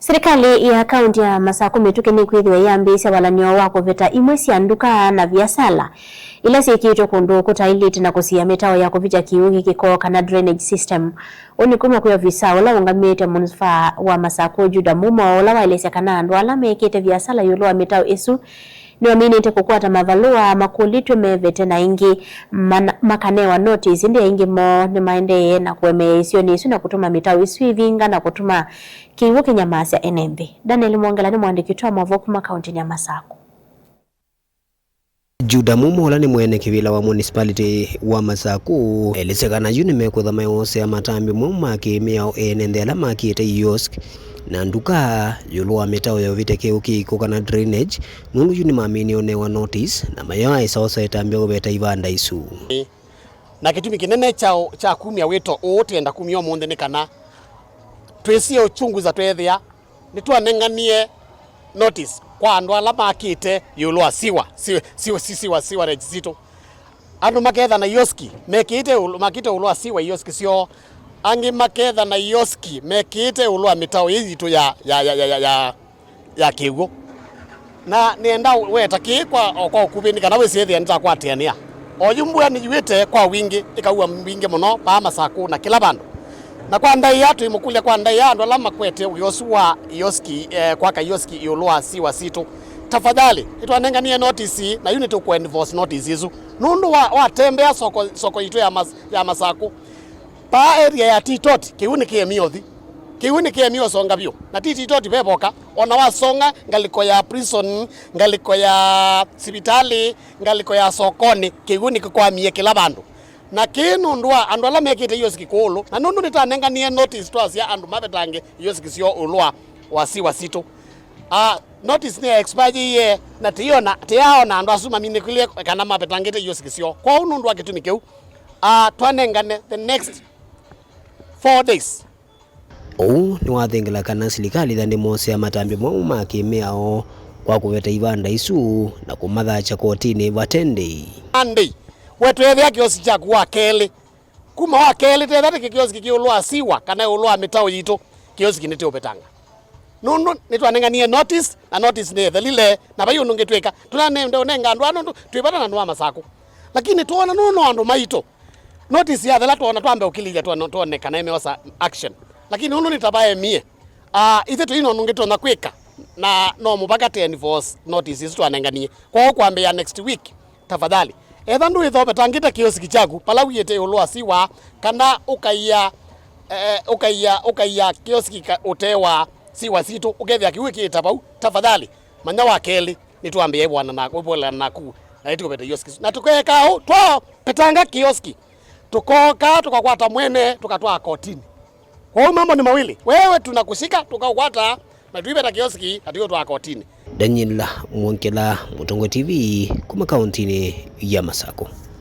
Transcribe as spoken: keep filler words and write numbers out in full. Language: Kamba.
Silikalĩ ya kaunti ya Masakũ mĩtũkĩ nĩkwĩthĩwa yambĩĩsya valan'yo wa kũveta imwe sya nduka na viasala ila syĩkĩĩtwe kũndũ kũtaĩlĩte na kũsiĩa mĩtao ya kũvitya kĩw'ũ kĩkĩko kana drainage system. Ũũ nĩ kuma kwĩ ovisaa ũla ũngamĩte mũnivaa wa Masakũ, Juda Mumo, ũla waelesya kana andũ ala mekĩte viasala ĩũlũ wa mĩtao ĩsu nĩmaminĩte kũkwata mavalũa makũlĩtw'e mevete, na aingĩ mana- makanewa notisi, ĩndĩ aingĩ moo nĩmaendee na kũemeea isionĩ isu na kũtuma mĩtao ĩsu ĩvinga na kũtuma kĩw'ũ kĩnyamasya ene nthĩ. Daniel Mwongela nĩ mũandĩki witũ wa maũvoo kuma kauntinĩ ya Masakũ. Juda Mumo, ũla nĩ mwene kĩvĩla wa municipality wa Masakũ, elesya kana yu nĩmekũtha mayoosea matambya mau ma kĩmĩao ene nthĩ ala makĩte kiosk na nduka ĩũlũ wa mĩtao ya ũvĩte kĩw'ũ kĩkĩko kana drainage, nũndũ yu nĩmaminie ũnewa notice na mayoa ĩsaosa ĩtambya ũveta ivanda isu. Na kĩtumi kĩnene kya, kya kumya wĩto ũũ twĩenda kumya ũmũnthĩ nĩ kana twĩsie ũchunguza tweethĩa nĩtwanenganie notice kwa andũ ala makĩte ĩũlũ wa siwa, si- si- si- siwa, sewerage sitũ. Andũ maketha na ioski mekĩĩte ĩũlũ, makĩte ĩũlũ wa siwa ioski syoo. Angĩ maketha na ioski mekĩĩte ĩũlũ wa mĩtao ĩĩ yitũ ya, ya, ya, ya, ya, ya ya kĩw'ũ. Na nĩenda weta kĩĩ kwa, o kwa ũkuvĩ nĩ kana wĩsĩ ĩthĩa nĩtakwatĩanĩa. O yu mbua nĩyuĩte kwa wingĩ, ĩkaua mbingĩ mũno paa Masakũ na kĩla vandũ. Na kwa ndaĩa, twĩmũkũlya kwa ndaĩa andũ ala makwete wĩa ũsu wa ioski, eh, kwaka ioski ĩũlũ wa siwa sitũ. Tafadhali, nĩtwanenganie notice, na yu nĩtũkũ enforce notice isu. Nũndũ wa, watembea soko, soko itũ ya, mas, ya Masakũ, paa area ya Titoti, kĩw'ũ nĩkĩemie ũthi. Kĩw'ũ nĩkĩemie ũsonga vyũ. Na ti Titoti ve voka, ona wasonga ngalĩko ya prison, ngalĩko ya sivitalĩ, ngalĩko ya sokonĩ, kĩw'ũ nĩkĩkwamie kĩla vandũ. Na kĩĩ nũndũ wa andũ ala mekĩte ioski kũũlũ, na nũndũ nĩtanenganie notice twasya andũ mavetange ioski syoo ũlũ wa, wa siwa sitũ. Ah, notice nĩ ya expire yĩie, na tĩyona, tĩyaona andũ asu maminĩkĩlye kana mavetangĩte ioski syoo. Kwoou nũndũ wa kĩtumi kĩu, ah, twanengane the next four days. Ũu nĩwathengela kana silikalĩ ĩtha ndĩmosea matambya mau ma kĩmĩao kwa kũveta ivanda isu na kũmathakya kotinĩ vate ndĩi. Monday, we tweethĩa kĩoski kyaku wa kelĩ. Kuma wa kelĩ, tetha tĩ kĩoski kĩ ĩũlũ wa siwa kana ĩũlũ wa mĩtao yitũ, kĩoski nĩtĩũvetanga. Nũndũ nĩtwanenganie notice, na notice nĩyethelile, na vai ũndũ ũngĩ twĩka. Tũnanenda ũnenga andũ aa nũndũ twĩ vata na andũ ma Masakũ. Lakini twoona nũndũ no andũ maitũ. Notice yathela twona twambe ũkilĩlya twone, twone kana ĩmeosa action. Lakini ũndũ nĩ ta vaemie. Ah, ithe tũi na ũndũ ũngĩ tũtonya kwĩka. Na no mũvaka tĩ enforce notice isu twanenganie. Kwoou kwambĩĩa next week, tafadhali. Etha ndũĩtha ũvetangĩte kĩoski kyaku, pala wiĩte ĩũlũ wa siwa, kana ũkaia, eh, ũkaia, ũkaia kĩoski ka, ũtee wa siwa sitũ, ũkethĩa kĩw'ũ kĩĩta vau, tafadhali, manya wa kelĩ, nĩtwambĩĩa ĩvũana naku, ĩvũelana naku, na nĩtũkũveta kioski. Na tũkeeka ũu, twavetanga kioski, tũkooka, tũkakwata mwene, tũkatwaa kotinĩ. Kwa hiyo mambo ni mawili, wewe tunakushika, tũkaũkwata, na twĩveta kioski, na tũiũtwaa kotinĩ. Daniel Mwongela, Mũtongoi T V, kuma kauntinĩ ya Masakũ.